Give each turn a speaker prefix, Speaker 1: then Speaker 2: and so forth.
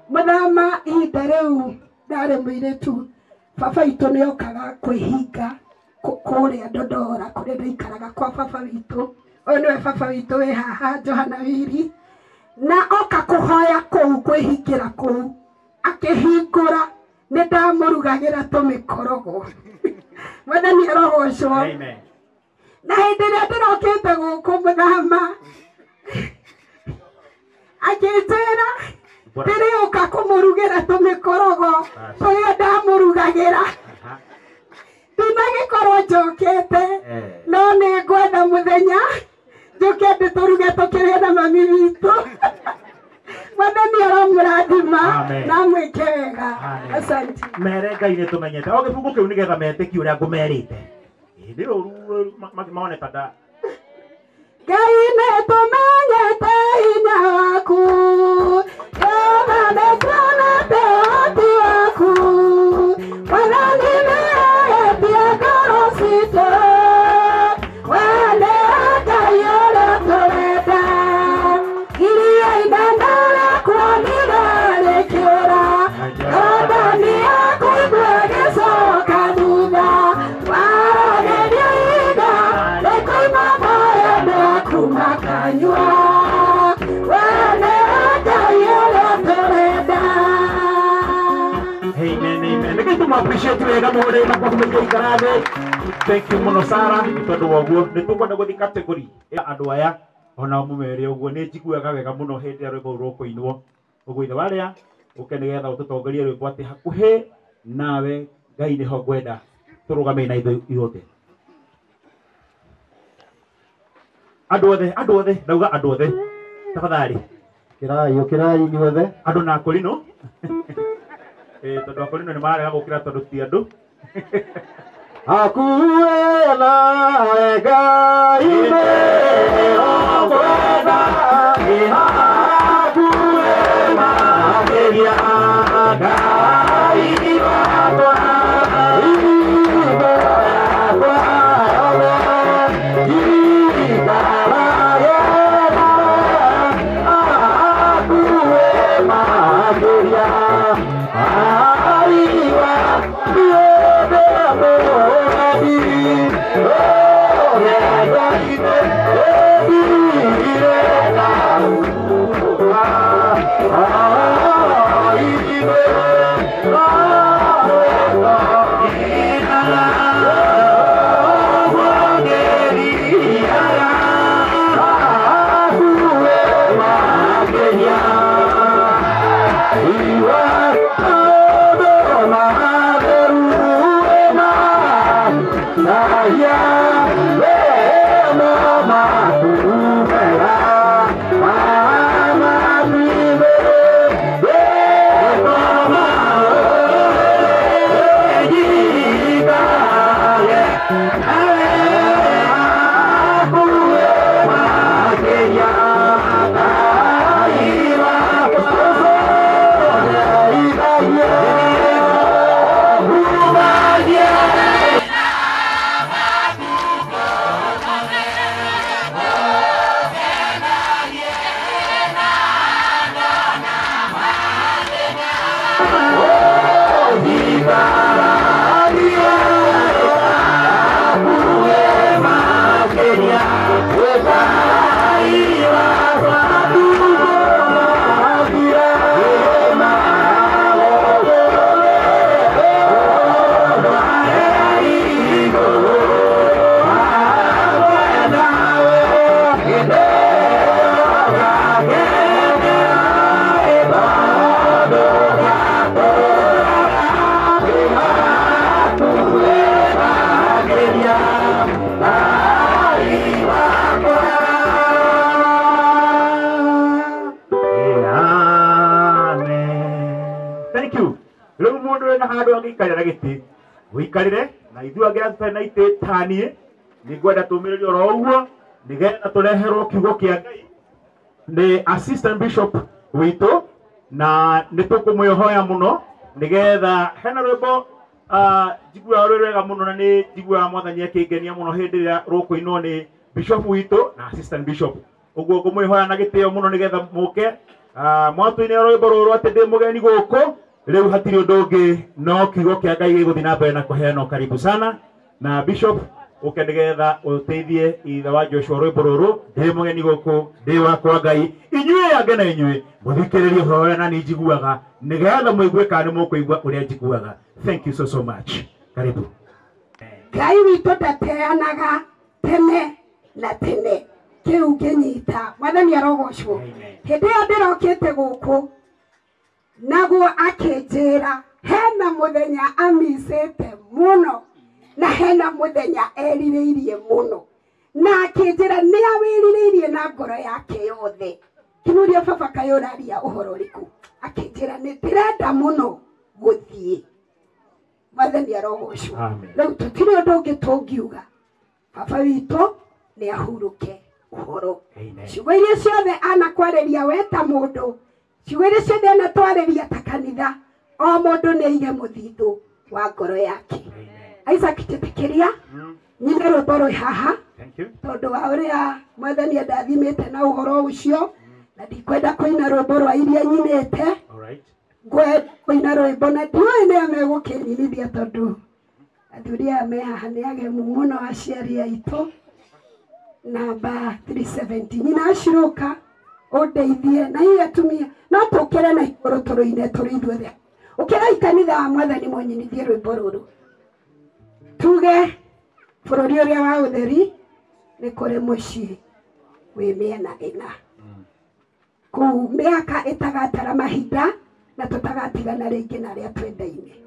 Speaker 1: Muthama ihinda rĩu ndarĩ mũirĩtu baba witũ nĩ okaga kwĩhinga kũrĩa Dodora kũrĩa ndaikaraga kwa baba witũ. Ũyũ nĩwe baba witũ wĩ haha Johana Wiri, na oka kũhoya kũu kwĩhingĩra kũu akĩhingũra nĩ ndamũrugagĩra tũmĩkorogo. Mwathani arogocwo. Na hĩndĩ ĩrĩa ndĩrokĩte gũkũ mũthama akĩnjĩra ndĩrĩũka kũmũrugĩra tũmĩkorogo tũrĩa ndamũrugagĩra. Ndinagĩkorwo njokete no nĩ ngwenda mũthenya njũke ndĩtũruge tũkĩrĩe na mami witũ. Mwathani aromũrathima na amwĩke wega. Asante.
Speaker 2: Mere Ngai nĩ tũmenyete o gĩbungu kĩu nĩgetha metĩkie ũrĩa ngũmerĩte. Nĩ rũru mone ta nda.
Speaker 1: Ngai nĩ tũmenyete hinya waku, Jehova nĩ tuonete ũhoti waku, Mwathani nĩehetie ngoro citũ, we nĩwe Ngai ũrĩa tũrenda. Iria inene rĩkuonire rĩkĩũra, Jorodani yakuigua ĩgĩcoka thutha, waragĩria ihinga rĩkoima maĩ maku makanyua, we nĩwe Ngai ũrĩa tũrenda.
Speaker 2: Amen, amen. Nĩkĩo tũmũ appreciate wega mũhũrĩre makofi maingĩ ikara thĩ. Thank you mũno Sarah nĩ tondũ wa ũguo. Nĩ tũkwenda gũthiĩ category ya andũ aya ona mũmere ũguo nĩ njiguaga wega mũno hĩndĩ ĩrĩa rwĩmbo rũrũ rũkũinwo. Ũguo ithe warĩa ũke nĩgetha ũtũtongorie rwĩmbo atĩ hakuhĩ nawe Ngai nĩho ngwenda tũrũgame na ithuĩ ithuothe. Andũ othe, andũ othe, ndauga andũ othe. Tafadhali.
Speaker 3: Kirai, ũkĩrai inyuothe.
Speaker 2: Andũ na akũrinũ. Tondũ akũrinũ nĩ mararega gũkĩra tondũ ti andũ.
Speaker 3: Hakuhĩ nawe Ngai nĩho ngwenda, hakuhĩ makĩria Ngai wakwa, hingo yakwa yothe njikarage nawe, hakuhĩ makĩria Ngai wakwa, niĩ ndĩ mũgeni, oh,
Speaker 2: ũngĩikarĩra gĩtĩ ũikarĩre na ithuĩ angĩ arĩa tũtarĩ na itĩ taniĩ nĩngwenda tũmĩrĩrie oro ũguo nĩgetha tũreherwo kiugo kĩa Ngai nĩ assistant bishop witũ na nĩ tũkũmwĩhoya mũno nĩgetha hena rwĩmbo njiguaga rwĩ rwega mũno na nĩ njiguaga mwathani akĩngenia mũno hĩndĩ ĩrĩa rũkũinwo nĩ bishop witũ na assistant bishop ũguo ngũmwĩhoya na gĩtĩo mũno nĩgetha mũke mwatũinĩra rwĩmbo rũrũ atĩ ndĩ mũgeni gũkũ rĩu hatirĩ ũndũ ũngĩ no kiugo kĩa Ngai gĩgũthiĩ na mbere na kũheanwo. Karibu sana na bishop ũke nĩgetha ũteithie ithe wa Joshua rwĩmbo rũrũ ndĩ mũgeni gũkũ ndĩ wakwa Ngai inyuĩ angĩ na inyuĩ mũthikĩrĩrie ũhoro ũrĩa na niĩ njiguaga nĩgetha mũigue kana nĩ mũkũigua ũrĩa njiguaga. Thank you so so much. Karibu.
Speaker 1: Ngai witũ ndateanaga tene na tene kĩu ngĩnyita mwathani arogocwo. Hĩndĩ ĩyo ndĩrokĩte gũkũ naguo akĩnjĩra hena mũthenya amicĩte mũno na hena mũthenya erirĩirie mũno na akĩnjĩra nĩ awĩrirĩirie na ngoro yake yothe. Kĩmũria baba kaĩ ũraria ũhoro ũrĩkũ? Akĩnjĩra nĩ ndĩrenda mũno gũthiĩ. Mwathani arogocwo. Rĩu tũtirĩ ũndũ ũngĩ tũngiuga baba witũ nĩ ahurũke ũhoro. Ciugo iria ciothe anakwarĩria we ta mũndũ, ciugo iria ciothe anatwarĩria ta kanitha, o mũndũ nĩ aige mũthithũ wa ngoro yake. Isaac njĩtĩkĩria nyine rwĩmbo rwĩ haha tondũ wa ũrĩa mwathani andathimĩte na ũhoro ũcio na ndikwenda kũina rwĩmbo rwa iria nyinĩte, ngwenda kũina rwĩmbo na ndiũĩ nĩa megũkĩnyinithia tondũ athuri aya me haha nĩ agemu mũno aciari aitũ. Namba 370 nyina acirũka ũndeithie na hihi atumia no tũkĩre na igũrũ tũrũine tũrĩ ithuothe. Ũkĩrai kanitha wa mwathani mũnyinithie rwĩmbo rũrũ tuge bũrũri ũrĩa wa ũtheri nĩ kũrĩ mũciĩ wĩ mĩena ĩna kũu mĩaka ĩtagatara mahinda na tũtagatigana rĩngĩ na arĩa twendaine.